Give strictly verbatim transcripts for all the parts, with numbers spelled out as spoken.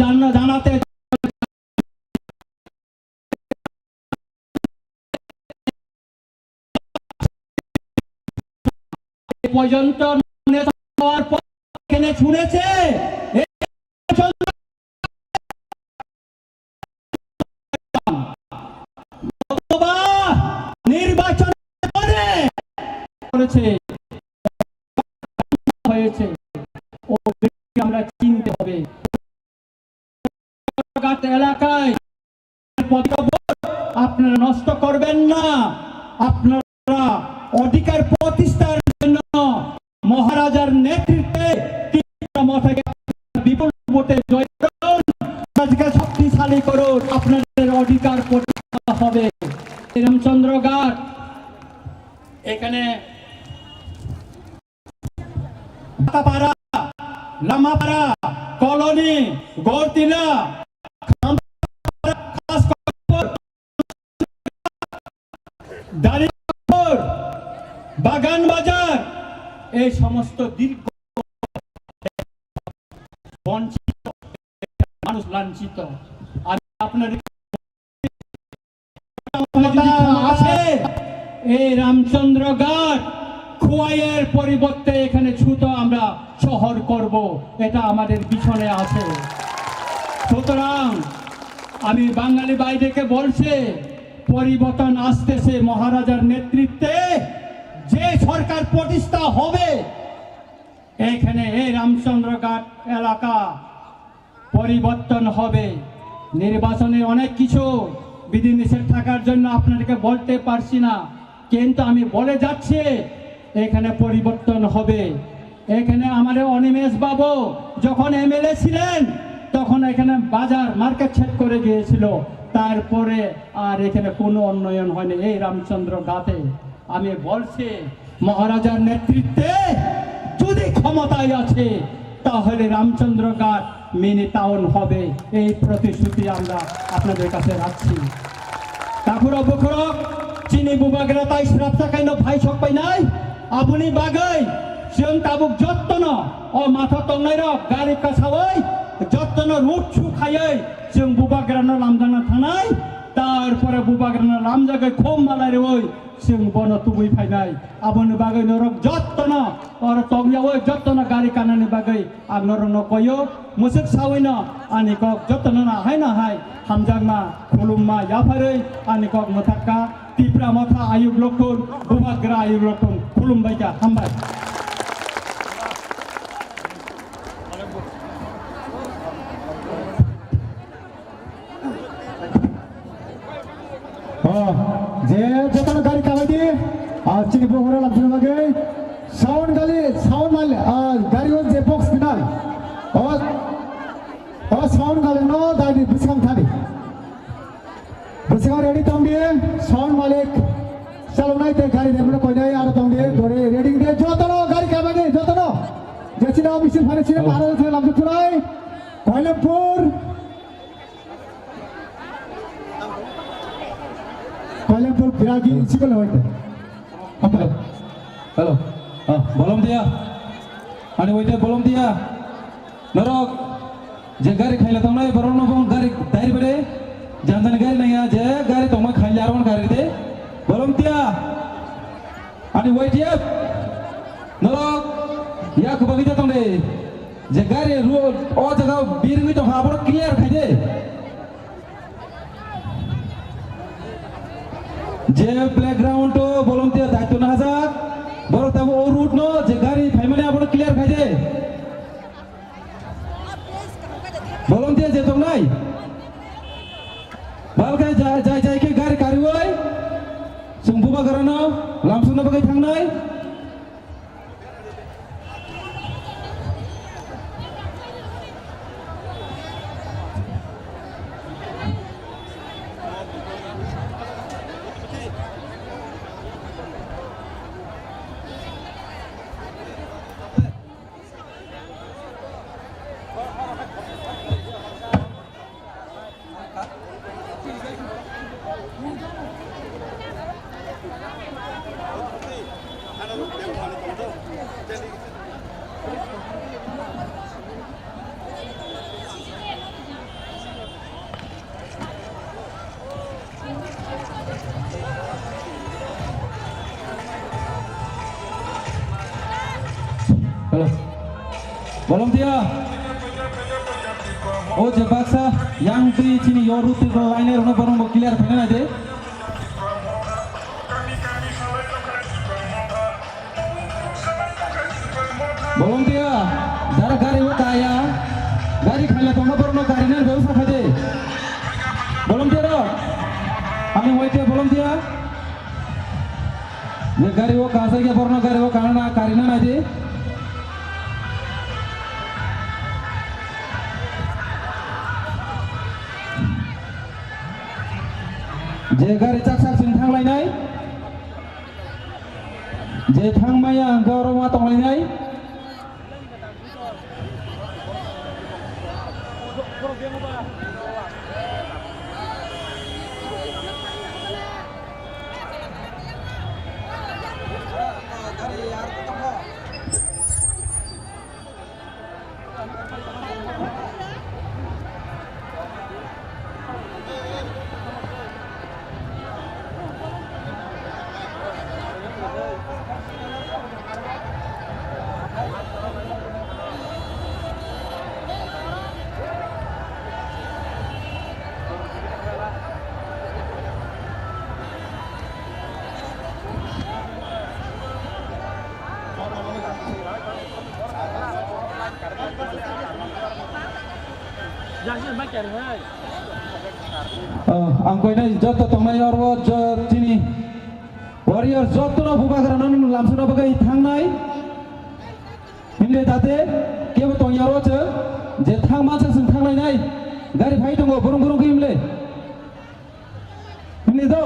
জানা-, জানাতে পর্যন্ত নেতা হওয়ার পর এখানে শুনেছে, এই অথবা নির্বাচন করে করেছে, হয়েছে, ও আমরা চিনতে হবে। এলাকায় আপনারা নষ্ট করবেন না, আপনারা অধিকার প্রতিষ্ঠার জন্য মহারাজার নেতৃত্বে তীব্র মথাকে বিপুল ভোটে জয় করুন, মহারাজকে শক্তিশালী করুন, আপনাদের অধিকার প্রতিষ্ঠা হবে। রামচন্দ্র ঘাট এখানে পাতাপাড়া, লামাপাড়া, কলোনি, গড়তিলা, খামপাড়া, খাসকপুর, দারিমপুর, বাগান বাজার, এই সমস্ত দীর্ঘ বঞ্চিত মানুষ লাঞ্ছিত। আমি আপনাদের ক্ষমতা আছে, এই রামচন্দ্র ঘাট খোয়াইয়ের পরিবর্তে এখানে ছোট আমরা শহর করব, এটা আমাদের ভিশনে আছে। সুতরাং আমি বাঙালি ভাইদেরকে বলছে, পরিবর্তন আসতেছে মহারাজার নেতৃত্বে, যে সরকার প্রতিষ্ঠা হবে, এখানে এই রামচন্দ্রঘাট এলাকা পরিবর্তন হবে। নির্বাচনে অনেক কিছু বিধিনিষেধ থাকার জন্য আপনাদেরকে বলতে পারছি না, কিন্তু আমি বলে যাচ্ছি, এখানে পরিবর্তন হবে। এখানে আমাদের অনিমেষ বাবু যখন এমএলএ ছিলেন, তখন এখানে বাজার মার্কেট ছেদ করে গিয়েছিল, তারপরে আর এখানে কোনো উন্নয়ন হয়নি এই রামচন্দ্র ঘাটে। আমি বলছি, মহারাজার নেতৃত্বে যদি ক্ষমতায় আছে, তাহলে রামচন্দ্র ঘাট মিনি টাউন হবে, এই প্রতিশ্রুতি আমরা আপনাদের কাছে রাখছি। Takhurok bukhurok, chini bubagra tai srapsa kaino phai sok painai, aboni bagwi chwng tabuk jottono o matha tongnairok gari kasawi jottono road show khaiwi chwng bubagrano lamjakna thangnai, tarpore bubagrano lamjagwi khum malai rwi chwng bono tubui phainai. Aboni bagwi norok jottono oro tongyawi jottono gari kanani bagwi ang norokno koyo, musuk sawino ani kok jottono nahai nahai hamjakma khulumma yapharwi ani kok mwthakka. Tipra Motha ayuk loktun, Bubagra ayuk loktun, khulumbaikha, hambai. Oh, je jotono gari kamaidi, ah, chini bubagra lamchina bagwi, sound gali, sound mal, ah, gari o je box final. Oh, oh, sound gali no, dai di biskang thani. Biskang ready tong di, sound malik, chalonai te gari remno koinai aro tong di, dore ready de, jotono gari kamaidi, jotono. Jechina misil phani sini, oh, baro se lamchina tunai, Koilampur. Koilampur Biragi Municipal Hoite. Hello. Hello. Ah, bolom dia. Ani hoite bolom dia. Norok je gari khaila tongnai borokno bo gari dairi bade. Janjani gari nangya je gari tongma khaila aron gari de. Bolom dia. Ani Y T F, norok ya kwbangwi ta tong de, je gari ro-, o jaga birwi tong kha, abono clear khai de. Je playground o volunteer daityo nahajak, borok tamo o route no je gari phaimani abono clear khai de. Volunteer je tongnai, balkhe jai, jai, jai khe gari kariwi, chwng bubagrano lamsokna bagwi thangnai. Hello. Volunteer. O je baksa yang twi chini yo route rok line rok no borok bo clear khaina nai de. Volunteer, jara gari o kaya, gari khaila tongma borok no gari nani bebsa khaide. Volunteer rok, ani waite volunteer. Je gari o kasa ya borok no gari o kana na kari na nai de. Je gari chak sak sing thanglainai. Je thangmaya hwnkhe oro ma tonglainai. Oh, ang koinai joto tongnai oro jo chini warrior joto no bubagra no lamsa no bagwi thangnai. Himle tate kebo tongya oro che je thang mansa sing thanglainai gari phai tongo burung burung himle. Himle do.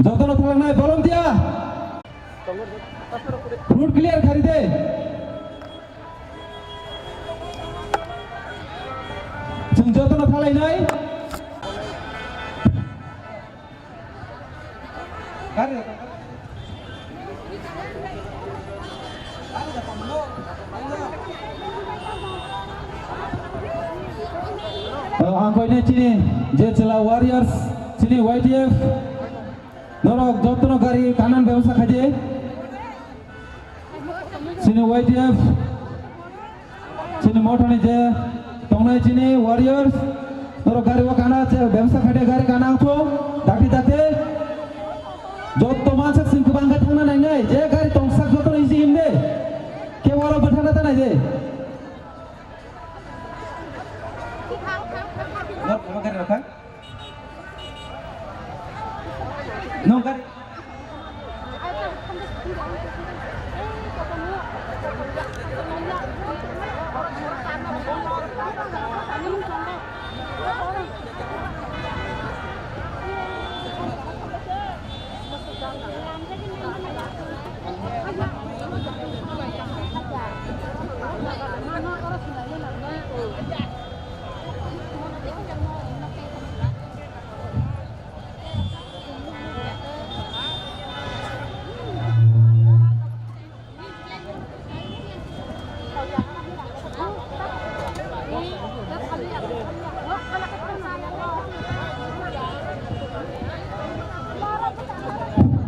Jotono thalangnai volunteer. Route clear khari de. Chwng jotono thalainai. Oh, ang koine chini je chwla warriors, chini Y T F, norok jotono gari kanan bebsa khaide. Chini Y T F, chini mothani je tongnai chini warriors, norok gari o kana che bebsa khaide gari kana angtho, dakti dakti. Jotto mansak sing kwbang khe thangna nangnai, je gari tongsak jotono isi himde. Khe oro bwthangna tanai de. Nok, nok gari rokha. Nung gari.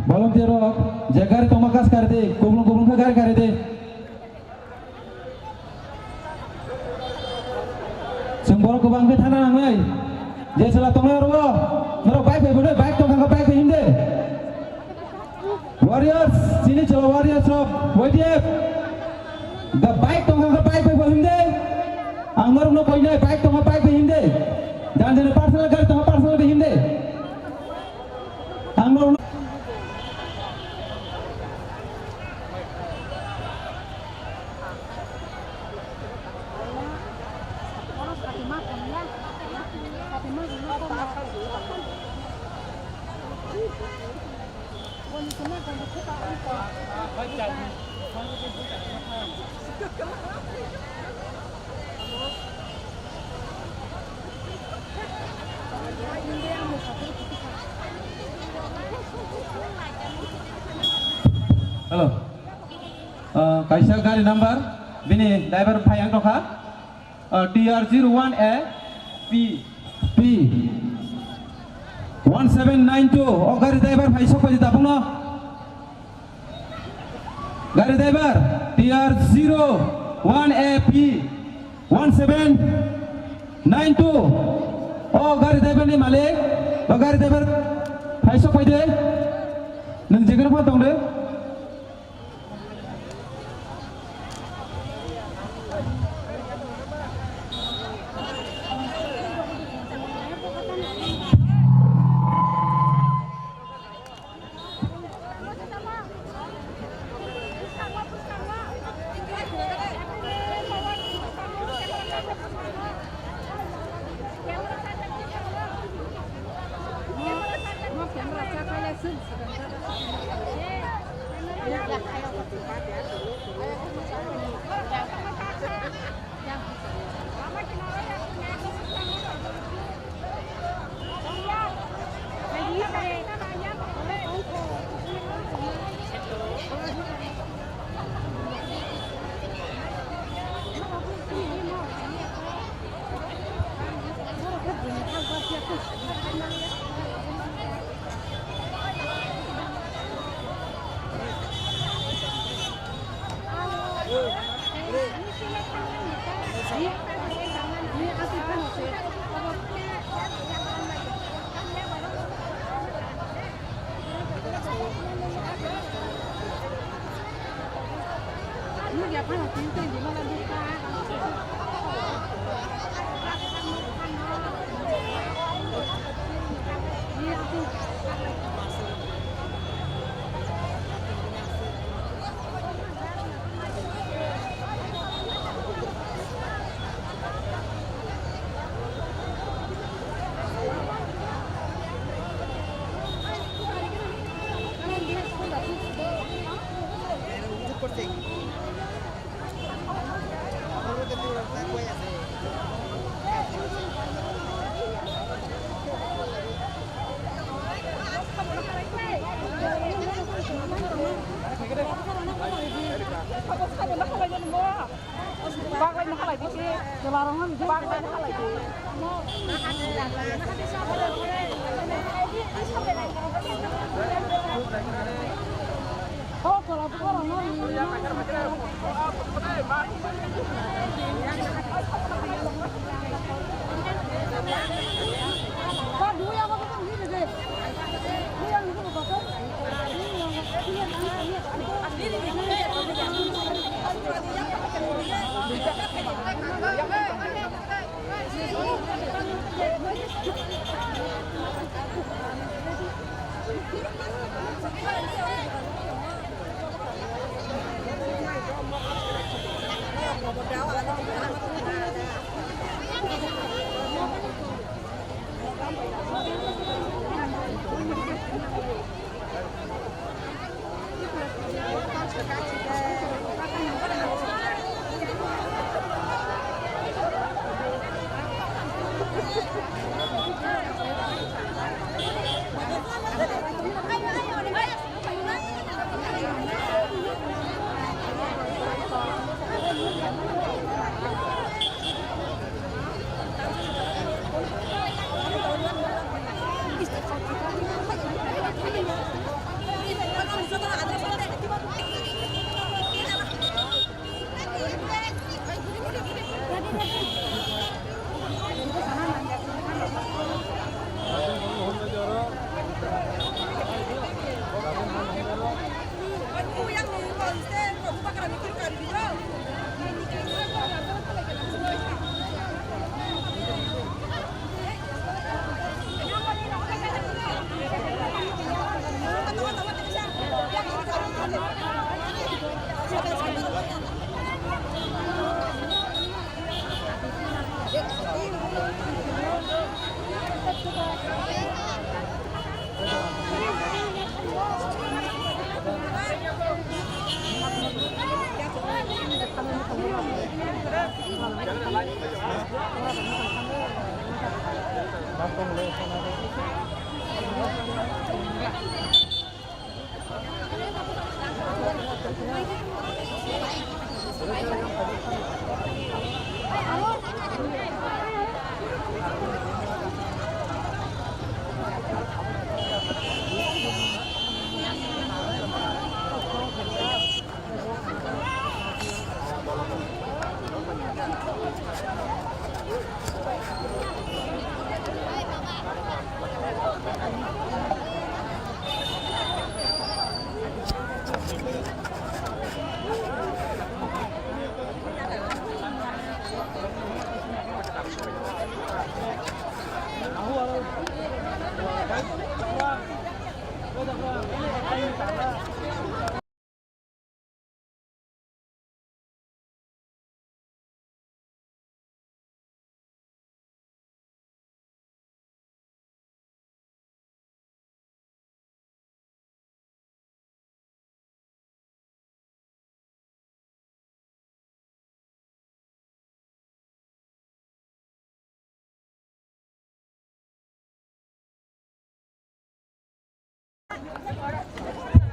Volunteer rok, je gari tongma kas kari di, kubun kubun khe gari kari di. Chwng borok kwbang khe thana nangnai. Je chwla tongnai oro, norok bike bai bwdai, bike tongkha khe bike bai himde. Warriors, chini chwla warriors rok, Y T F. Da bike tongkha khe bike bai bo himde. Ang norokno koinai, bike tongkha bike bai himde. Jan jani personal gari tongkha personal bai himde. Ang norokno Hello. Ah, kaisa gari number, bini driver phai ang tokha. Ah, T R zero one A P. P. P seven nine two, o gari driver phai sok phai di tabukno. Gari driver, T R zero one A P one seven nine two. O gari driver ni malik, o gari driver phai sok phai di. Nwng jekheno phan tong di.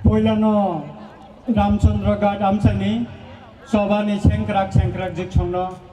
Puilano Ramchandra Ghat amchaini chobani sengkrak sengkrak jiksongno